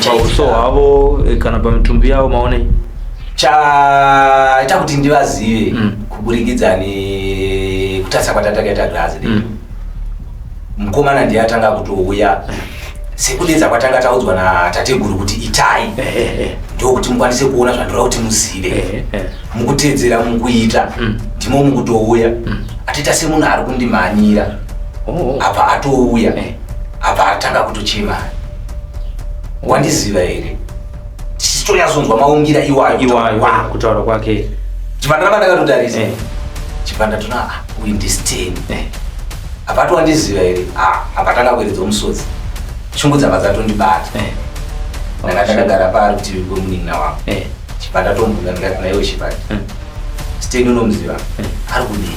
Pauso hwavo eh, kana pamitumbi yavo maonei? Chaita kuti ndivazive kuburikidza nekutarisa kwatatakaita glazi Mukomana ndiye atanga kutouya sekudedza kwatanga taudzwa natateguru kuti itai ndokuti mukwanise kuona zvandoda kuti muzive. Mukuteedzera mukuita ndimo mukutouya atoita semunhu ari kundimhanyira. Apa atouya apa atanga kutochema, wandiziva here? Tichitonyazonzwa maungira iwayo. Iwayo kutaura kwake. Chibva ndaramba ndakatotarisa. Chibva ndatona, ah, uyu ndiSteni. Apa atowandiziva here? Ah, apa tanga kueredza musodzi, shungu dzabva dzatondibata. Ndanga ndakagara parutivi kwemunin'ina wangu. Chibva ndatombunza ndikati, naiwe Chibati, Steni unomuziva? Ari kudii?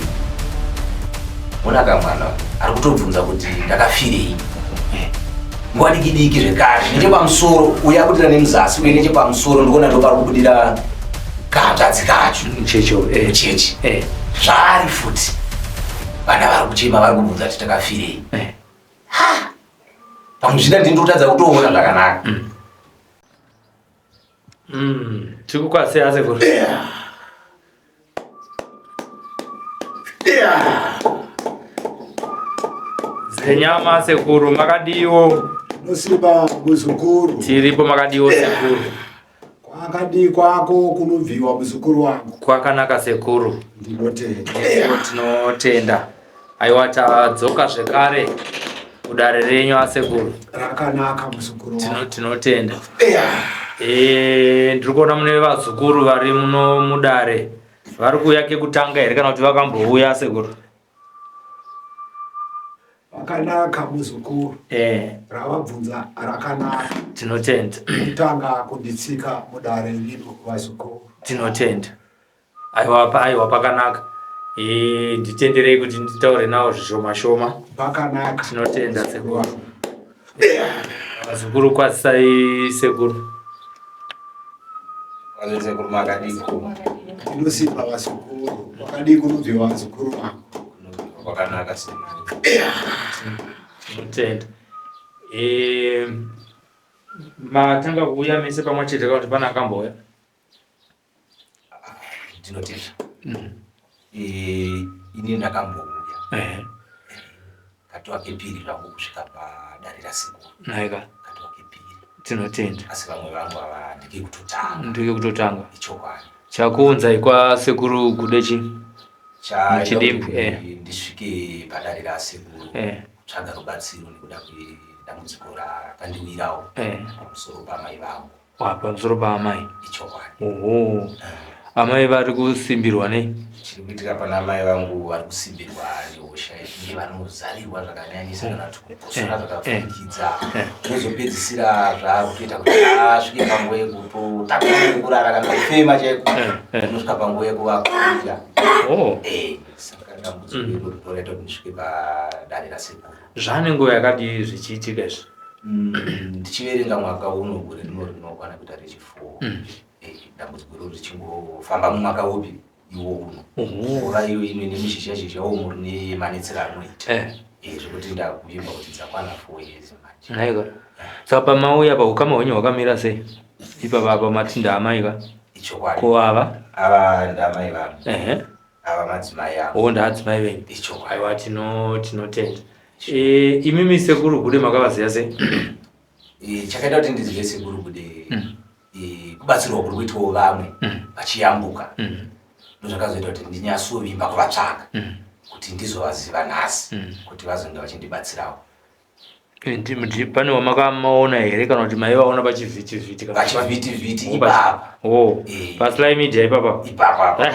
Ona kamwana ari kutobvunza kuti ndakafirei. Nguva diki diki zvekare nechepamusoro, uyo abudira nemuzasi, uye nechepamusoro ndikuona ndopari kubudira kahanzvadzi kacho. Mucheche. Mucheche. Zvaari futi vana vari kuchema, vari kubvunza kuti takafirei. Pamwe zvida ndini ndikutadza kutoona zvakanaka. Tiri kukwazisei asekuru. Zenyama sekuru, makadiwo? Nosimba muzukuru. Tiripo, makadiwo sekuru? Kwakadii kwako kunobviwa muzukuru wangu? Kwakanaka sekuru. Ndinotenda. Nesuwo tinotenda. Aiwa, tadzoka zvekare kudare renyu asekuru. Rakanaka muzukuru wangu. Tinotenda. Ndiri kuona mune vazukuru vari muno mudare. Vari kuuya kekutanga here kana kuti vakambouya sekuru? Vakanaka muzukuru. Ravabvunza rakanaka. Tinotenda. Kutanga kunditsika mudare rino vazukuru. Tinotenda. Aiwa, aiwa, pakanaka. Nditenderei kuti nditaure nawo zvishoma shoma. Pakanaka. Tinotenda sekuru. Vazukuru, kwazisai sekuru. Sekuru, makadiko? Ndinosimba vazukuru. Wakadii kunobviwa vazukuru vangu? Kwakanaka sekuru. Tinotenda. Matanga kuuya mese pamwe chete kana kuti pane akambouya? Ndinotenda. Ini ndakambouya katova kepiri zvangu kusvika padare rasekuru. Naika. Katova kepiri. Tinotenda. Asi vamwe vangu ava ndike kutotanga. Ndike kutotanga. Ichokwadi. Chakuunzai kwasekuru Gude chi? Chaita Muchidimbu, kuti ndisvike padare rasekuru kutsvaga rubatsiro nekuda kwedambudziko rakandiwirawo pamusoro pamai vangu. Wa, pamusoro paamai. Ichokwadi. Oho. Amai vari kusimbirwa nei? Chiri kuitika pana amai vangu, vari kusimbirwa nehosha yekunge vanozarirwa zvakanyanyisa kana kuti kukosora zvakapfurikidza, zvinozopedzisira zvakutoita kuti asvike panguva yekutotakura nekurara kana kufema chaiko, unosvika panguva yekuvakurira. Saka dambudziko iro rinoita kuti ndisvike padare rasekuru. Zvane nguva yakadii zvichiitika izvi? Ndichiverenga mwaka uno, gore rino rinokwana kuita rechi4. Dambudziko iro richingofamba mumwaka upi iwo uno. Nguva iyo ino ine mishizha zhizha umu rine manetsero anoita. Zvekuti ndakuvimba kuti dzakwana 4 years manje. Naika. Saka pamauya pa ukama hwenyu hwakamira sei? Ipapa apa mati ndaamai ka? Ichokwadi. Ko ava? Ava ndamai vangu. Ava madzimai avo. Oh, ndaadzimai venyu. Ichokwadi. Aiwa, tinotenda. Imimi sekuru Gude makavaziva sei? Chakaita kuti ndizive sekuru Gude, kubatsirwa kuri kuitwawo vamwe vachiyambuka, ndozvakazoita kuti ndinyatsovimba kuvatsvaga kuti ndizovaziva nhasi kuti vazonge vachindibatsirawo. Pane wamakamaona here kana kuti maivaona pachivhitivhiti? Pachivhitivhiti ipapa. Oh, paSly Media ipapa. Ipapa.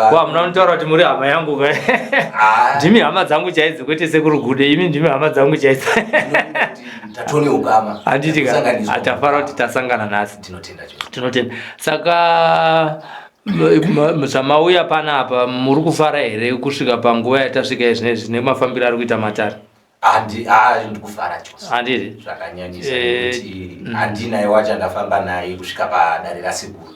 Kwa muna kutaura kuti muri hama yangu ka? Ndimi hama dzangu chaidzo, kwete sekuru Gude, imi ndimi hama dzangu chaidzo. Tatone ukama. Handiti ka? Atafara kuti tasangana nhasi. Tinotenda chose. Tinotenda. Saka zvamauya panapa, muri kufara here kusvika panguva yatasvika izvinezvi nemafambiro ari kuita matare? Ndikufara chose. Handiti? Zvakanyanyisa, nekuti handinaye wacho andafamba naye kusvika padare rasekuru.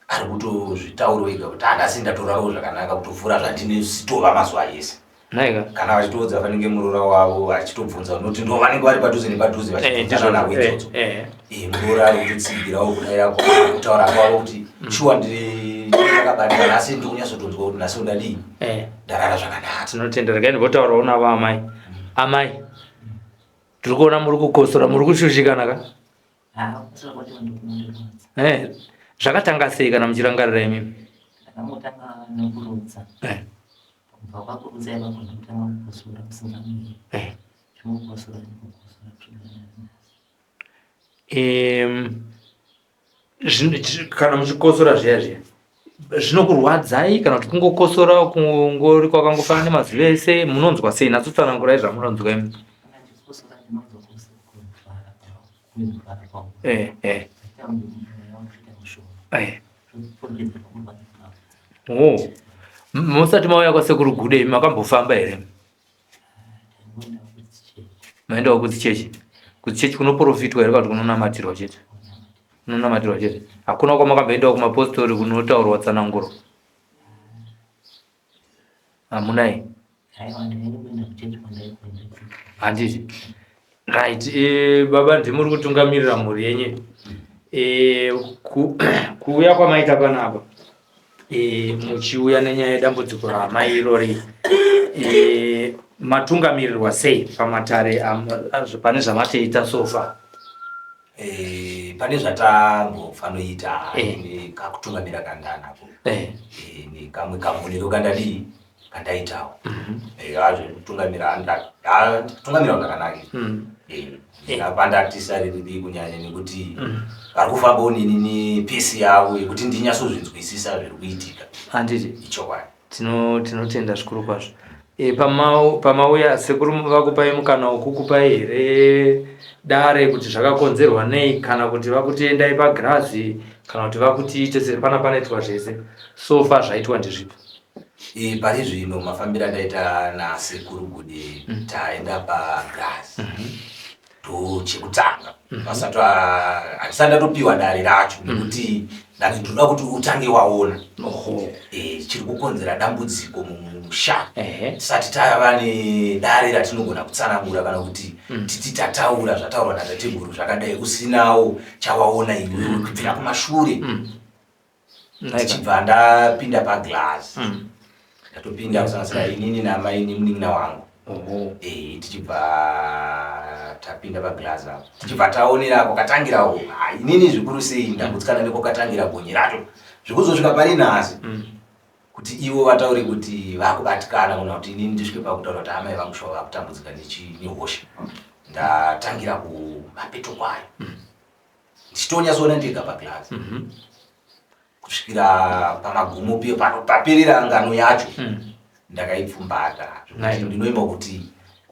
Ari kutozvitaurawo ega kuti handasi ndatorarawo zvakanaka kutopfuura zvandinositova mazuva ese. Nhaika. Kana vachitoudza vanenge muroora wavo vachitobvunza unoti ndo vanenge vari padhuze nepadhuze vachibvunzana navo idzodzo. Muroora ari kutotsigirawo kudaira kutaura kwavo kuti shuwa ndiri ndakabatikana asi ndiri kunyatsotonzwa kuti nhasi ndadii ndarara zvakanaka. Tinotenda, regai ndimbotaurawo navo amai. Amai, tiri kuona muri kukosora, muri kushushikana ka? Zvakatanga sei kana muchirangarira imimi? Ndakangotanga nekurutsa. Kubva kwakurutsa ipapo ndakutanga kukosora kusingamiri. Chimukosora nekukosora kusvika nhasi. Kana muchikosora zviya zviya zvinokurwadzai kana kuti kungokosora kungori kwakangofanana nemazuva ese munonzwa sei? Natsotsanangurai zvamunonzwa imi. Kana ndichikosora ndinonzwa kurwara kwangu. Oh. Musati mauya kwasekuru Gude imi makambofamba here? Maendawo kudzichechi? Kudzichechi kunoprofitwa here kana kuti kunonamatirwa chete? Kunonamatirwa chete. Hakuna kwamakamboendawo kumapostori kunotaurwa tsananguro? Hamunai? Handiti? Right, baba ndimuri kutungamirira mhuri yenyu. Kuuya kwamaita panapa muchiuya nenyaya yedambudziko raamai irori, matungamirirwa sei pamatare pane zvamatoita so far? Pane zvatambofanoita nekakutungamira kandanako nekamwe kamonero kandadii kandaitawo. Hazvekutungamira tungamira zvakanaka. Pandatisariri kunyanya nekuti vari kufambawo neni nepesi yavo yekuti ndinyatsozvinzwisisa zviri kuitika. Handiti? Ichokwadi. Tinotenda zvikuru kwazvo. Pamauya sekuru vakupai mukana wekukupai here dare kuti zvakakonzerwa nei, kana kuti vakuti endai pagirazi, kana kuti vakuti ite sei? Pana panoitwa zvese. So far zvaitwa ndezvipi? Pari zvino mafambiro andaita nasekuru Gude, taenda pagirazi ndochekutanga. Vasati handisati ndatopiwa dare racho nekuti ndati ndinoda kuti utange waona chiri kukonzera dambudziko mumusha tisati tava nedare ratinogona kutsanangura kana kuti titi tataura zvataurwa natateguru zvakadai usinawo chawaona iwewe kubvira kumashure. Tichibva ndapinda paglass, ndatopinda kusanganisira inini namai nemunin'ina wangu. Tichibva tapinda paglass apo, tichibva taonera kwakatangirawo. Inini zvikuru sei ndagutsikana nekwakatangira gonye racho zvikuzosvika pari nhasi, kuti ivo vataure kuti vakubatikana kana kuti inini ndisvike pakutaura kuti amai vangu shuwa vakutambudzika nehosha. Ndatangira kumapeto kwayo ndichitonyatsoona ndega paglass kusvikira pamagumo piyo paperera ngano yacho. Ndakaipfumbata zvekuti ndinoimba kuti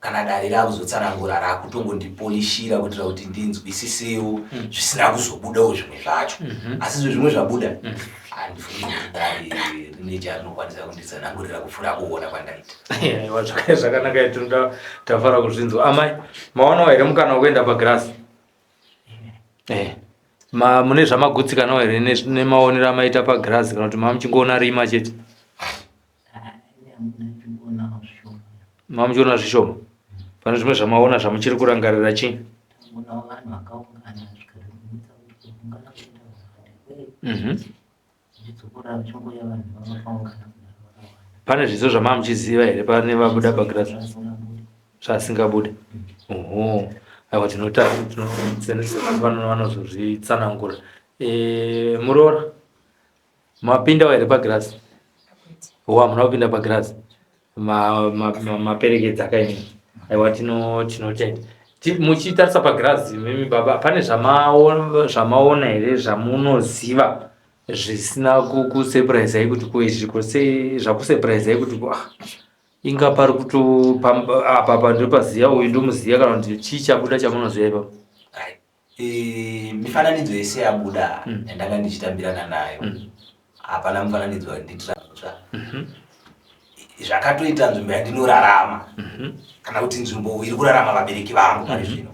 kana dare rakuzotsanangura rakutongondipolishira kuitira kuti ndinzwisisewo zvisina kuzobudawo zvimwe zvacho. Asi izvo zvimwe zvabuda handifungi kuti dare rine charinokwanisa kunditsanangurira kupfuura kuona kwandaita. Aiwa, zvakanaka, tinoda tafara kuzvinzwa. Amai, maonawo here mukana wekuenda pagirasi? Mune zvamagutsikanawo here nemaonero amaita pagirazi, kana kuti mamuchingoona rima chete? Mamuchiona zvishoma. Pane zvimwe zvamaona zvamuchiri kurangarira chii? Pane zvizo zvamamuchiziva here pane vabuda pagirazi zvasingabude? Oho, aiwa, vanozozvitsanangura. Muroora, mapindawo here pagirazi? Ho, hamuna kupinda pagirazi, maperekedza akaimini. Aiwa, tinotenda. Muchitarisa pagirazi mimi baba, pane zvamaona here zvamunoziva zvisina kusurprisai kuti ko izvi kose zvakusurprisai kuti ko, ah, inga pari kuto apa pa ndopaziya uyu ndomuziya, kana kuti chii chabuda chamunoziva ipapo? Mifananidzo yese yabuda yandanga ndichitambirana nayo, hapana mufananidzo wanditira mutsva. Zvakatoita nzvimbo yandinorarama kana kuti nzvimbo iri kurarama vabereki vangu pari zvino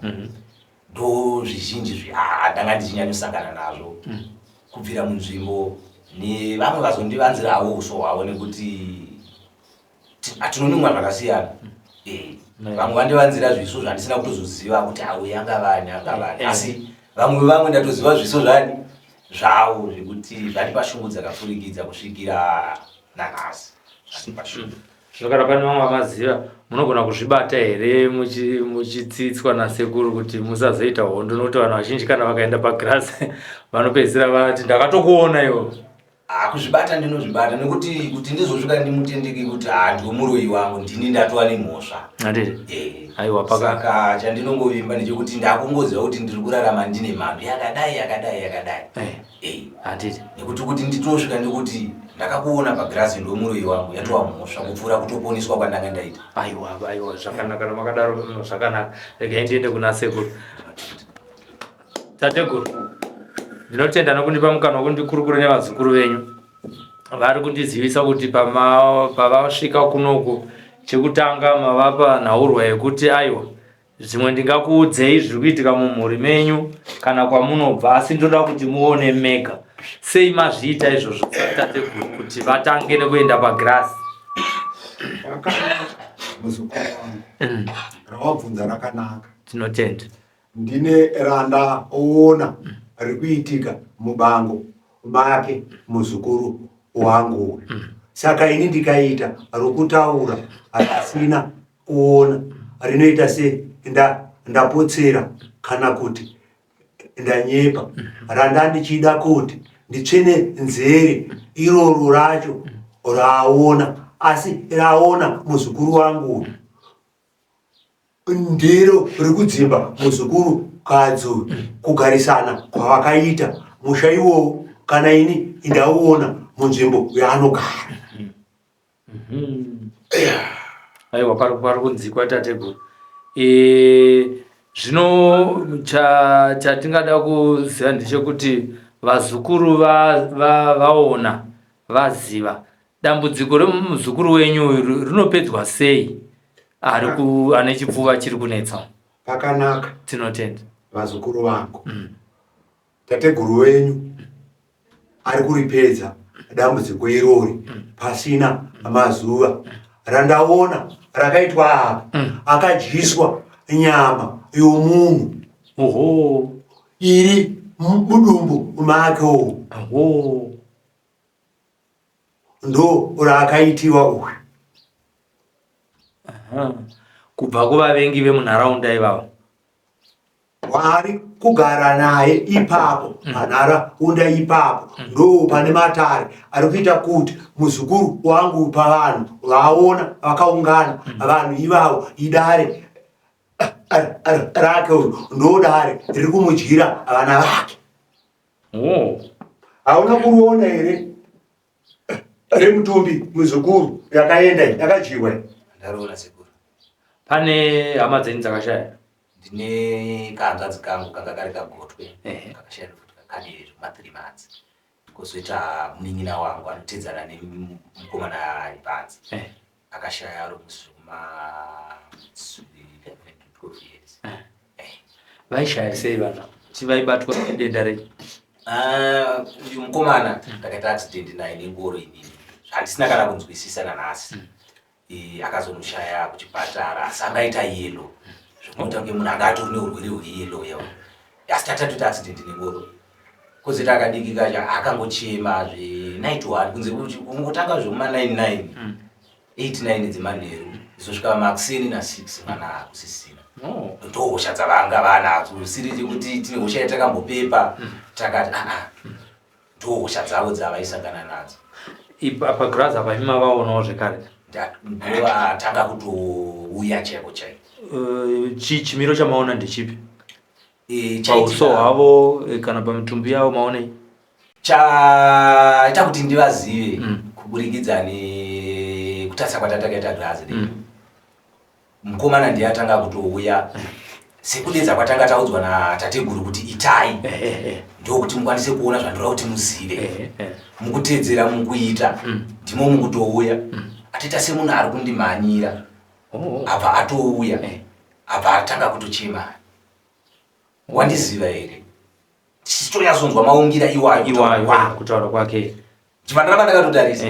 ndo zvizhinji ndanga ndichinyanyosangana nazvo kubvira munzvimbo nevamwe vazondivanzirawo uso hwavo nekuti Hatinonumwa zvakasiyana. Vamwe vandivanzira zviso zvandisina kutozoziva kuti auye angavani angavani, asi vamwe vamwe ndatoziva zviso zvani zvavo zvekuti zvandipa shungu dzakapfurikidza kusvikira nanhasi, zvandipa shungu. Zvino kana pane vamwe vamaziva, munogona kuzvibata here muchitsitswa nasekuru kuti musazoita hondo? Nokuti vanhu vazhinji kana vakaenda pagirasi vanopedzisira vati ndakatokuona iwo. Ah, kuzvibata ndinozvibata, nekuti kuti ndizosvika ndimutendeke kuti ha ndiwo muroyi wangu, ndini ndatova nemhosva. Handiti? Eh. Aiwa, paka Saka chandinongovimba ndechekuti ndakungoziva kuti ndiri kurarama ndine mhandu yakadai yakadai yakadai. Handiti? Nekuti kuti nditosvika ndikuti ndakakuona pagirazi, ndo muroyi wangu, yatova mhosva kupfuura kutoponeswa kwandanga ndaita. Aiwa, aiwa, zvakanaka. Kana makadaro zvakanaka. Regai ndiende kuna sekuru. Tateguru, ndinotenda nokundipa mukana wekuti ndikurukure nevazukuru venyu. Vari kundizivisa kuti pavasvika kunoku, chekutanga mavapa nhaurwa yekuti aiwa, zvimwe ndingakuudzei zviri kuitika mumhuri menyu kana kwamunobva, asi ndoda kuti muone mega. Sei mazviita izvozvo, tateguru, kuti vatange nekuenda pagirasi? Rakanaka, muzukuru wangu. Rawabvunza rakanaka. Tinotenda. Ndine randaona riri kuitika mubango make muzukuru wangu uyu. Saka ini ndikaita rokutaura rasina kuona, rinoita se ndapotsera kana kuti ndanyepa. Randa ndichida kuti nditsvene nzere iroro racho raona, asi raona muzukuru wangu uyu ndiro rekudzimba muzukuru kadzi uyu, kugarisana kwavakaita musha iwowo, kana ini ndauona munzvimbo yaanogara. Aiwa, pari kunzikwa, tateguru. Zvino chatingada kuziva ndechekuti vazukuru vaona, vaziva dambudziko remuzukuru wenyu uyu rinopedzwa sei, ari ane chipfuva chiri kunetsa? Pakanaka. Tinotenda. Vazukuru vangu, tateguru wenyu ari kuripedza dambudziko irori pasina mazuva. Randaona rakaitwa apa, akadyiswa nyama yomunhu iri mudumbu make umu. Ndo raakaitiwa uyu. Kubva kuvavengi vemunharaunda ivavo? Waari kugara naye ipapo panharaunda ipapo, ndo pane matare ari kuita kuti muzukuru wangu pavanhu vaona vakaungana vanhu ivavo, idare rake uyu, ndo dare riri kumudyira vana vake. Hauna kuriona here remutumbi muzukuru yakaenda iyi, yakadyiwa iyi? Ndariona, sekuru. Pane hama dzenyu dzakashaya? Ndine kahanzvadzi kangu kanga kari kagotwe, kakashaya futi kakadiri zvema 3 months. Kwozoita munin'ina wangu anotedzana nemukomana ari panze, akashaya ari musi zvekuma 11 to 12 years. Vaishaya sei vanhu? Kuti vaibatwa nedenda rei? Ah, uyu mukomana ndakaita accident naye nengoro inini, zvandisina kana kunzwisisa nanhasi. Akazonoshaya kuchipatara, asi angaita yellow zvekuita kunge munhu anga atori neurwere hweyellow yawo, asi tatatoita accident nengoro. Kozoita akadiki kacho akangochema zve 91 kunze kuti kungotanga zvekuma 99 89 dzemanheru, izosvika makuseni na6 mwana akusisina. Ndo hosha dzavanga vanadzo, siri chekuti tine hosha yatakambopepa takati aa, ndo hosha dzavo dzavaisangana nadzo. Pagirazi apa imi mavaonawo zvekare? Ndoatanga kutouya chaiko chaiko. Chimiro chamaona ndechipi? Pauso hwavo kana pamitumbi yavo maonei? Chaita kuti ndivazive kuburikidza nekutarisa kwatatakaita girazi, mukomana ndiye atanga kutouya sekudedza kwatanga taudzwa natateguru kuti itai ndokuti mukwanise kuona zvandoda kuti muzive. Mukuteedzera mukuita ndimo mukutouya atoita semunhu ari kundimhanyira. Abva atouya, abva atanga kutochema, "Wandiziva here?" Tichitonyazonzwa maungira iwayo. Iwayo kutaura kwake. Chibva ndaramba ndakatotarisa.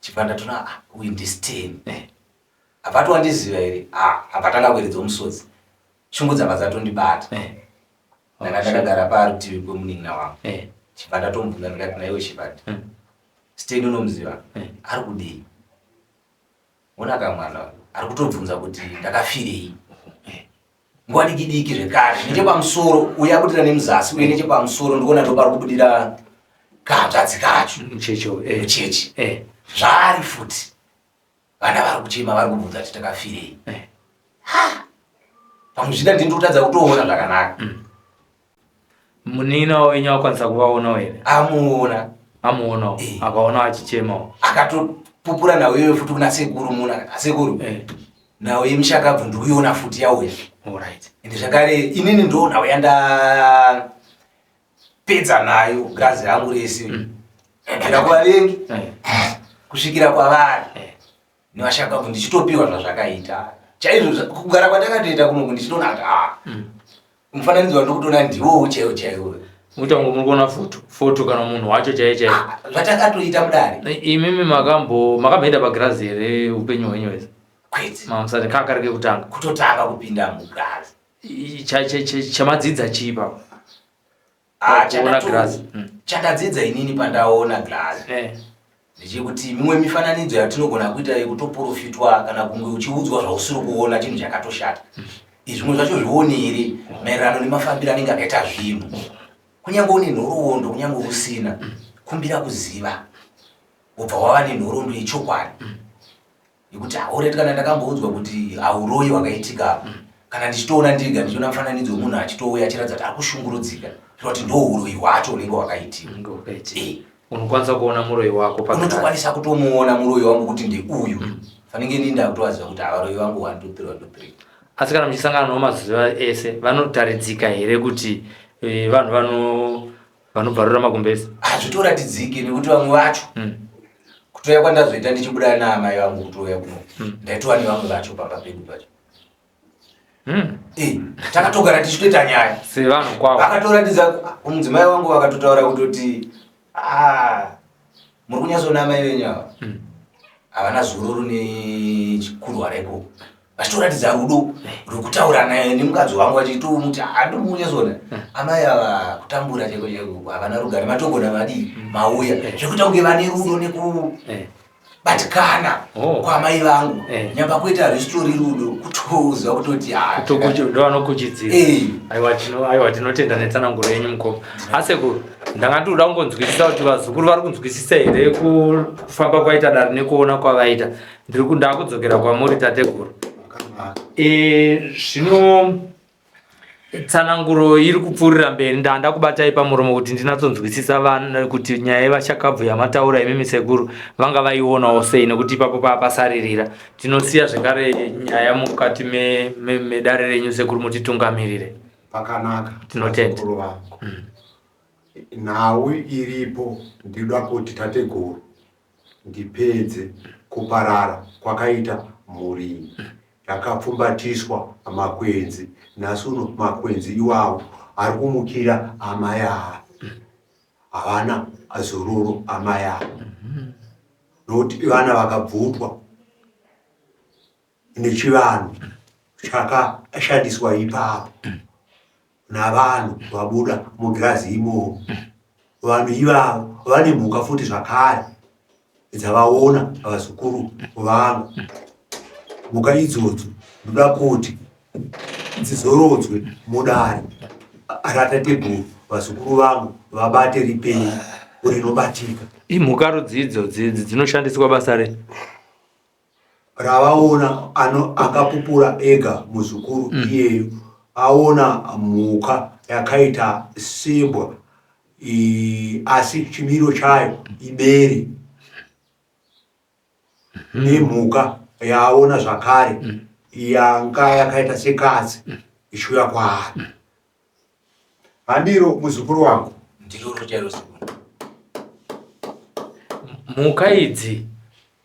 Chibva ndatona, ah, uyu ndiStan. Havati wandiziva here? Ah, apa tanga kueredza musodzi. Shungu dzabva dzatondibata. Eh. Ndanga ndakagara parutivi kwemunin'ina wangu. Eh. Chibva ndatomubvunza ndikati naiwe Chibati. Steni unomuziva? Eh. Ari kudii? Ona kamwana ari kutobvunza kuti ndakafirei. Eh. Nguva diki diki zvekare nechepamusoro uye abudira nemuzasi uye nechepamusoro ndikuona ndopari kubudira kahanzvadzi kacho. Mucheche uyu, eh. Mucheche. Eh. Zvaari futi. Vana vari kuchema vari kubvunza kuti takafirei. Eh. Pamwe zvichida ndini ndikutadza kutoona zvakanaka. Munin'ina wenyu akwanisa kuvaonawo here? Amuona. Amuonawo. Eh. Akaona achichemawo. Akatopupura nhau iyoyo futi kuna sekuru muna sekuru. Eh. Nhau yemushakabvu ndikuiona futi yauya. Alright. Ende zvakare inini ndo nhau yandapedza nayo girazi rangu rese. Kubvira kuvavengi Eh. kusvikira kwavari. Eh. Nevashakabvu ndichitopiwa zvazvakaita. Chaizvo kugara kwandakatoita kunoku ndichitoona kuti ah. Mufananidzo wandikutoona ndiwowo chaiwo chaiwo. Mutango muri kuona foto, foto kana munhu wacho chaiye chaiye. Ah, zvatakatoita mudare. Imimi makambo makamboenda pagirazi here upenyu hwenyu hwese? Kwete. Mamusati kakari kekutanga. Kutotanga kupinda mugirazi. Chamadzidza chii ipapo? Ah, Kuona girazi. Chandadzidza inini pandaona girazi. Eh. Ndechekuti mimwe mifananidzo yatinogona kuita yekutoprofitwa kana kunge uchiudzwa zvausiri kuona chinhu chakatoshata. Zvimwe zvacho zvionere maererano nemafambiro anenge akaita zvinhu. Kunyange une nhoroondo, kunyange usina, kumbira kuziva. Wobva wava nenhoroondo yechokwadi. Yekuti haureti kana ndakamboudzwa kuti hauroyi wakaitika. Kana ndichitoona ndega ndichiona mufananidzo wemunhu achitouya achiratidza kuti ari kushungurudzika. Zvireva kuti ndo uroyi hwacho unenge wakaitika. Unenge wakaitika. Unokwanisa kuona muroyi wako pagirazi. Unotokwanisa kutomuona muroyi wangu kuti ndeuyu. Fanenge inini ndakutovaziva kuti ava royi vangu 1 2 3 1 2 3. Asi kana muchisangana navo mazuva ese vanotaridzika here kuti vanhu vanobvarura magumbezi? Hazvitoratidziki nekuti vamwe vacho kutouya kwandazoita ndichibuda naamai vangu kutouya kuno. Ndaitova nevamwe vacho pamba pedu pacho. Takatogara tichitoita nyaya. Sevanhu kwavo. Vakatoratidza mudzimai wangu vakatotaura kutoti muri kunyatsoona amai venyu ava. Havana zororo nechikurwara ikoko. Vachitoratidza rudo rwekutaura naye nemukadzi wangu vachitomuti ndiri kunyatsoona. Amai ava kutambura chaiko chaiko havana rugare matogona vadii mauya. Zvekuita kunge vane rudo nekubatikana kwamai vangu. Nyamba kuita risitori rudo kutoziva kutoti, Ndo vanokuchidzira. Aiwa, aiwa tinotenda netsananguro yenyu mukoma. Asekuru, ndanga ndinoda kungonzwisisa kuti vazukuru vari kunzwisisa here kufamba kwaita dare nekuona kwavaita. Ndiri ndakudzokera kwamuri tateguru. Zvino tsananguro iri kupfuurira mberi, ndanda kubatai pamuromo kuti ndinatsonzwisisa vana kuti nyaya yevashakabvu yamataura imimi sekuru vanga vaionawo sei, nekuti ipapo papasaririra. Tinosiya zvekare nyaya mukati medare renyu sekuru, mutitungamirire. Pakanaka. Tinotenda. Vazukuru vangu. Nhau iripo ndinoda kuti tateguru ndipedze kuparara kwakaita mhuri yakapfumbatiswa makwenzi. Nhasi uno makwenzi iwawo ari kumukira amai ava. Havana zororo amai ava. Nokuti vana vakabvutwa nechivanhu chakashandiswa ipapo navanhu vabuda mugirazi imomo. Vanhu ivavo vane mhuka futi zvakare dzavaona vazukuru vangu. Mhuka idzodzo ndoda kuti dzizorodzwe mudare ratateguru, vazukuru vangu vabate ripenyu rinobatika. Imhuka rudzi idzodzi idzi dzinoshandiswa basa rei? Ravaona akapupura ega muzukuru iyeyu aona mhuka yakaita sembwa asi chimiro chayo ibere. Nemhuka yaaona zvakare yanga yakaita sekatsi ichiuya kwaari. Handiro muzukuru wangu. Ndiroro chairo sekuru. Mhuka idzi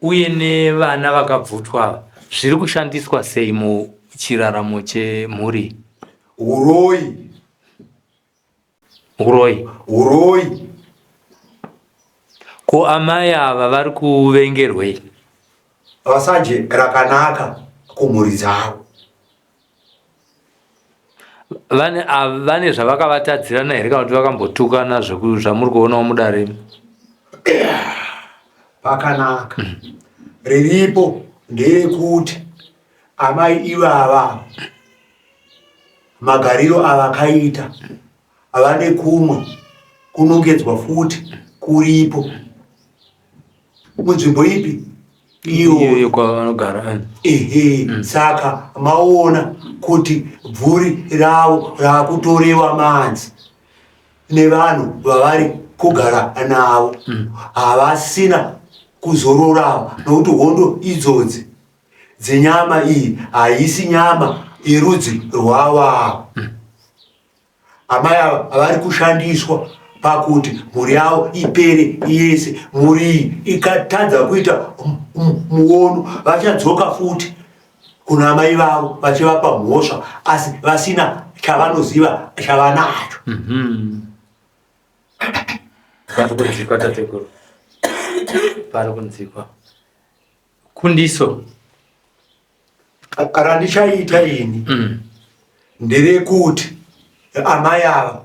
uye nevana vakabvutwa ava zviri kushandiswa sei muchiraramo chemhuri? Uroyi. Uroyi. Uroyi. Ko amai ava vari kuvengerwei? Vasanje rakanaka. kumhuri dzavo. Vane vane zvavakavatadzirana here kana kuti vakambotukana zvamuri kuonawo mudare? Pakanaka. Riripo nderekuti amai ivava magariro avakaita vane kumwe kunongedzwa futi kuripo munzvimbo ipi iyoyo kwavanogara. Ehe, saka maona kuti bvuri ravo rakutorewa manzi nevanhu vavari kugara navo havasina kuzororava, nokuti hondo idzodzi dzenyama iyi haisi nyama yerudzi rwavavo. Amai ava vari kushandiswa pakuti mhuri yavo ipere yese. Mhuri iyi ikatadza kuita muono, vachadzoka futi kuna amai vavo vachivapa mhosva, asi vasina chavanoziva chavanacho. Pari kunzikwa tateguru, pari kunzikwa kundiso. Randichaita ini nderekuti amai ava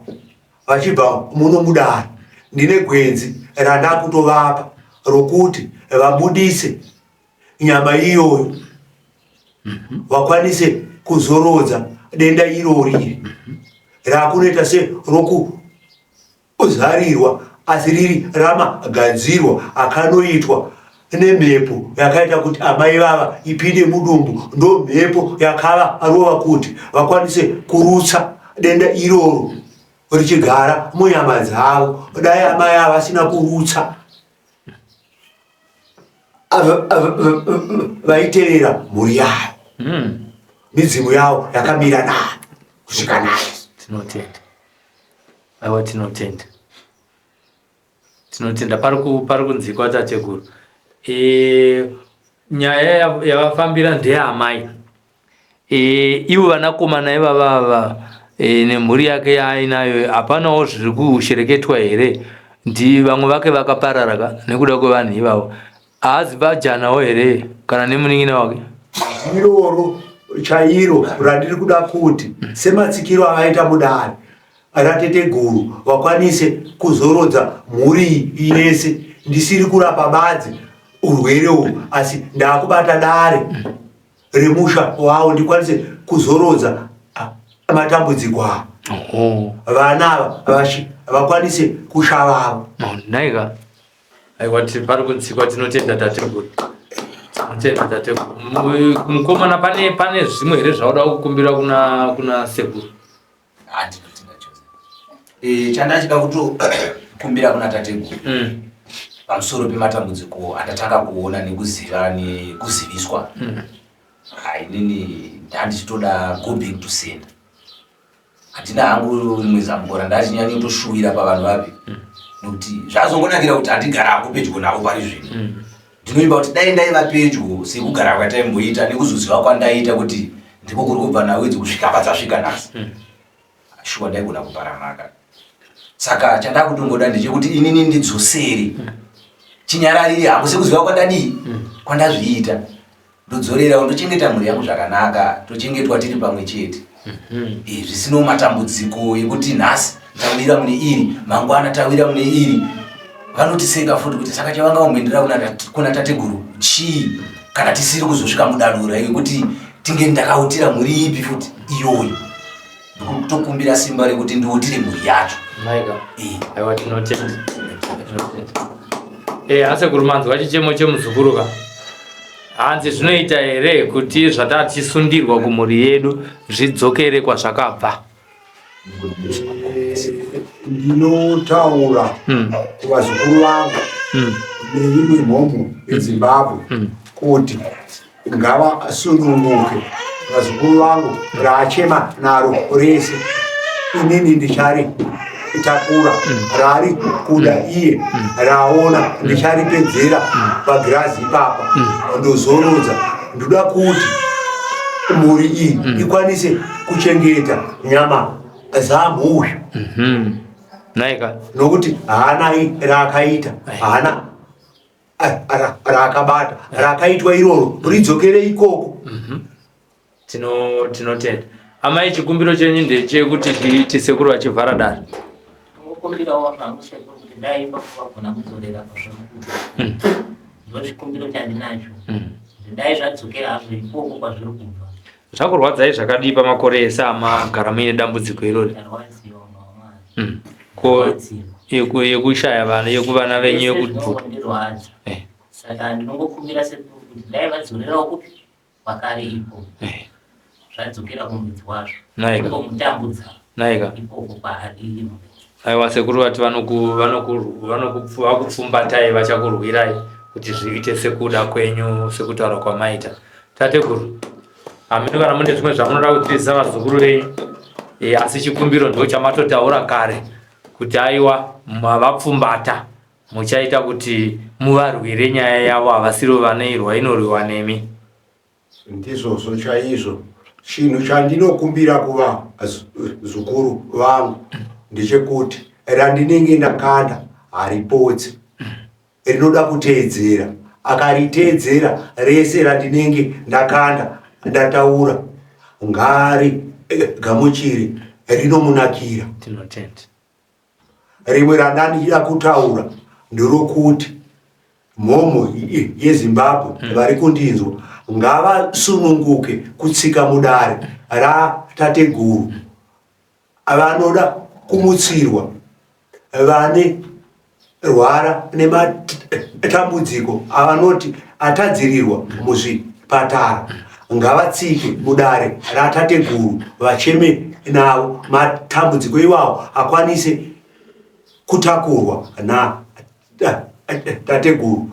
vachibva muno mudare, ndine gwenzi randakutovapa rokuti vabudise nyama iyoyo, vakwanise kuzorodza denda irori iri rakunoita seroku Kuzarirwa asi riri ramagadzirwa akanoitwa nemhepo yakaita kuti amai vava ipinde mudumbu, ndomhepo yakava rova kuti vakwanise kurutsa denda iroro richigara munyama dzavo. Dai amai ava vasina kurutsa vaitevera mhuri yavo, midzimu yavo yakamira nayo kusvika nhasi. Tinotenda. Aiwa, tinotenda, tinotenda. Pari kunzikwa tateguru. Nyaya yavafambira ndeyaamai. Ivo vanakomana ivavava nemhuri yake yaainayo, hapanawo zviri kushereketwa here? Ndi vamwe vake vakaparara ka nekuda kwevanhu ivavo. Haazi bajanawo here kana nemunin'ina wake? Iroro chairo randiri kuda kuti sematsikiro avaita mudare rateteguru vakwanise kuzorodza mhuri iyi yese. Ndisiri kurapa badzi urwere uhu, asi ndaakubata dare remusha wavo ndikwanise kuzorodza matambudziko ava. Vana ava vakwanise kushavavo. Nhaika. Aiwa, pari kunzikwa. Tinotenda tateguru, tinotenda tateguru. Mukomana, pane zvimwe here zvauda kukumbira kuna sekuru? Handinotinda chose. Chandachida kutokumbira kuna tateguru pamusoro pematambudziko andatanga kuona nekuziva nekuziviswa, inini ndandichitoda go back to sender. Handina hangu rimwe zambuko randachinyanya kutoshuwira pavanhu vapi, nekuti zvazongonakira kuti handigarako pedyo navo pari zvino. Ndinoimba kuti dai ndaiva pedyo sekugara kwataimboita nekuzoziva kwandaita kuti ndiko kuri kubva nhau idzi kusvika padzasvika nhasi, shuwa ndaigona kupara mhaka. Saka chandakutongoda ndechekuti inini ndidzosere chinyararire hangu sekuziva kwandadii kwandazviita, ndodzorera, ndochengeta mhuri yangu zvakanaka, tochengetwa tiri pamwe chete, zvisino matambudziko ekuti nhasi tawira mune iri, mangwana tawira mune iri. Vanotiseka futi kuti saka chavanga vamboendera kuna tateguru chii kana tisiri kuzosvika mudanho rekuti tinge ndakautira mhuri ipi futi iyoyo. Ndikutokumbira simba rekuti ndiutire mhuri yacho. Maika. Aiwa, tinotenda, tinotenda. Asekuru, manzwa chichemo chemuzukuru ka? Hanzi zvinoita here kuti zvatatisundirwa kumhuri yedu zvidzokere kwazvakabva? Ndinotaura kuvazukuru vangu neimwe mhomho yeZimbabwe kuti ngavasununguke. Vazukuru vangu, raachema naro rese inini ndichari takura, rari kuda iye raona ndicharipedzera pagirazi ipapa, ndozorodza. Ndoda kuti mhuri iyi ikwanise kuchengeta nyama zamhuyu, Naika. nokuti haana raakaita, haana raakabata. Rakaitwa iroro ridzokere ikoko. Tino tinotenda. Amai chikumbiro chenyu ndechekuti tiiti sekuru vachivhara dare. Ndinokumbirawo zvangu sekuru kuti dai ipapo vagona kudzorera pazviri kubva. Ndochikumbiro chandinacho. Kuti dai zvadzokera hazvo ikoko kwazviri kubva. Zvakurwadzai zvakadii pamakore ese amagara muine dambudziko irori? Ndarwadziwa mama. Ko yekushaya vana yekuvana venyu yekubvuta. Zvinongondirwadza. Eh. Saka ndinongokumbira sekuru kuti dai vadzorerawo kupi kwakare ipo. Eh. Zvadzokera kumudzi wazvo. Naika. Kungomutambudza Naika. ikoko kwaari iye mudzi. Aiwa sekuru vati vanokupfumbatai vachakurwirai kuti zviite sekuda kwenyu sekutaura kwamaita. Tateguru, hameno kana mune zvimwe zvamunoda kudzidzisa vazukuru venyu e, asi chikumbiro ndo chamatotaura kare kuti aiwa mavapfumbata muchaita kuti muvarwire nyaya yavo havasiro vanoirwa inorwiwa nemi. Ndizvozvo chaizvo. Chinhu chandinokumbira kuvazukuru vangu ndechekuti randinenge ndakanda haripotsi, rinoda kuteedzera. Akariteedzera rese randinenge ndakanda ndataura ngari gamuchire rinomunakira. Tinotenda. Rimwe randandida kutaura nderokuti mhomho yeZimbabwe vari kundinzwa ngavasununguke kutsika mudare ratateguru vanoda kumutsirwa vane rwara nematambudziko avanoti atadzirirwa muzvipatara ngavatsike mudare ratateguru vacheme navo matambudziko iwawo akwanise kutakurwa natateguru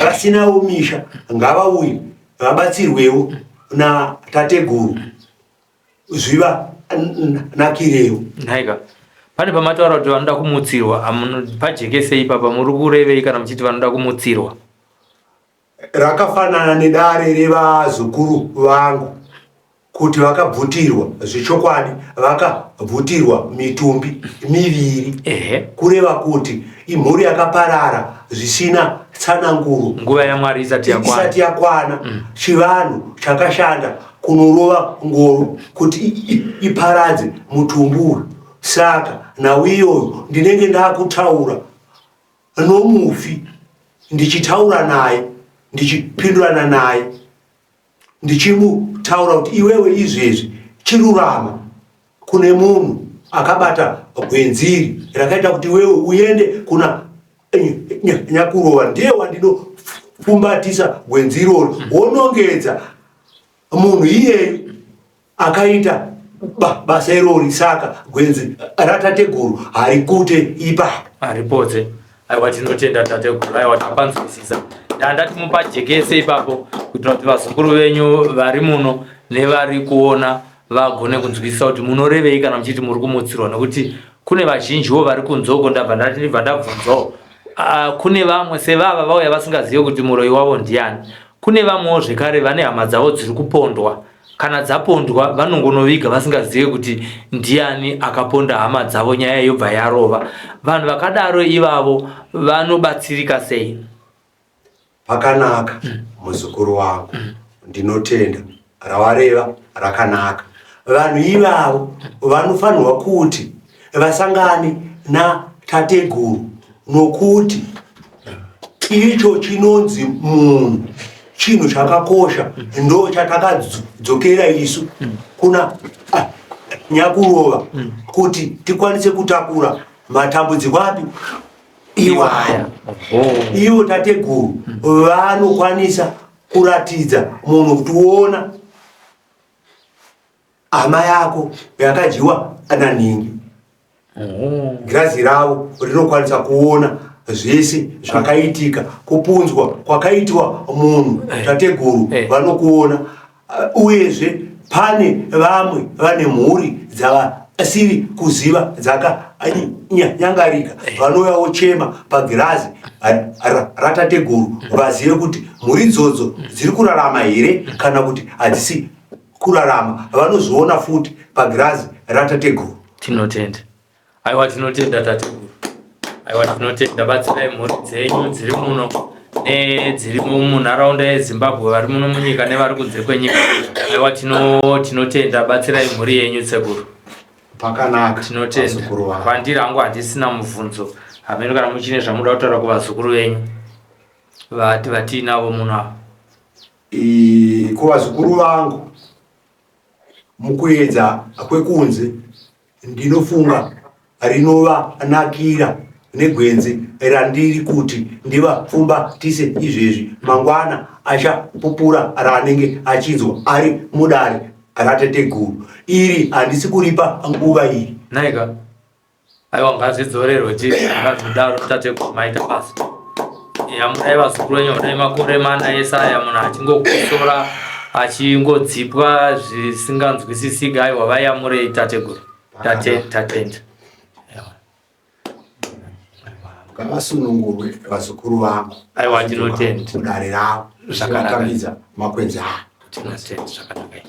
vasinawo misha ngavauye vabatsirwewo natateguru zvivanakirewo. Nhaika pane pamataura kuti vanoda kumutsirwa pajekesei ipapa muri kurevei kana muchiti vanoda kumutsirwa? Rakafanana nedare revazukuru vangu kuti vakabvutirwa zvechokwadi vakabvutirwa mitumbi miviri. Ehe. Kureva kuti imhuri yakaparara zvisina tsananguro. Nguva yaMwari isati yakwana. Isati yakwana. Chivanhu chakashanda kunorova ngoro kuti iparadze mutumbi uyu. Saka nhau iyoyo ndinenge ndakutaura nomufi ndichitaura naye ndichipindurana naye ndichimutaura kuti iwewe izvezvi chirurama kune munhu akabata gwenzi iri rakaita kuti iwewe uende kuna nyakurova ndiye wandinofumbatisa gwenzi iroro wonongedza munhu iyeyu akaita basa irori saka gwenzi ratateguru harikute ipapo haripotse aiwa tinotenda tateguru aiwa tapanzwisisa ndandati mupajekese ipapo kuitira kuti vazukuru venyu vari muno nevari kuona vagone kunzwisisa kuti munorevei kana muchiti muri kumutsirwa nekuti kune vazhinjiwo vari kunze uko ndabva ndati ndibva ndabvunzawo ah, kune vamwe sevava vauya vasingazive kuti muroyi wavo ndiani kune vamwewo zvekare vane hama dzavo dziri kupondwa kana dzapondwa vanongonoviga vasingazive kuti ndiani akaponda hama dzavo nyaya yobva yarova vanhu vakadaro ivavo vanobatsirika sei Pakanaka muzukuru wangu ndinotenda rawareva rakanaka. Vanhu ivavo vanofanirwa kuti vasangane natateguru nokuti icho chinonzi munhu chinhu chakakosha ndo chatakadzokera isu kuna ah, nyakurova kuti tikwanise kutakura matambudziko api iwaya ivo tateguru vanokwanisa kuratidza munhu kuti uona hama yako yakadyiwa nanhingi girazi ravo rinokwanisa kuona zvese zvakaitika kupunzwa kwakaitwa munhu eh. tateguru eh. vanokuona Uyezve pane vamwe vane mhuri dzavasiri kuziva dzakanyangarika eh. vanouya vochema pagirazi ratateguru vazive kuti mhuri idzodzo dziri kurarama here kana kuti hadzisi kurarama vanozviona futi pagirazi ratateguru. Tinotenda. Aiwa tinotenda tateguru. Aiwa tinotenda batsirai mhuri dzenyu dziri muno nedziri munharaunda yeZimbabwe, vari muno munyika nevari kunze kwenyika. Aiwa, tinotenda, batsirai mhuri yenyu sekuru. Pakanaka. Tinotenda. Vazukuru vangu. Kwandiri hangu handisina mubvunzo. Hameno kana muchine zvamuda kutaura kuvazukuru venyu vati vatiinavo muno ava. Kuvazukuru vangu, mukuedza kwekunze ndinofunga rinovanakira negwenzi randiri kuti ndivapfumbatise izvezvi. Mangwana achapupura raanenge achinzwa ari mudare rateteguru. Iri handisi kuripa nguva iyi. Naika, aiwa, ngazvidzorerwe, ngazvidaro. Tateguru, maita basa. Yamurai vazukuru venyu. Dai makore mana ese aya munhu achingokosora, achingodzipwa zvisinganzwisisiki. Aiwa, vayamurei tateguru. Tatenda. Ngavasunungurwe vazukuru vangu. Aiwa, tinotenda. Mudare ravo. Zvakanaka. Zvakanaka. Makwenzi aya. Tinotenda, zvakanaka.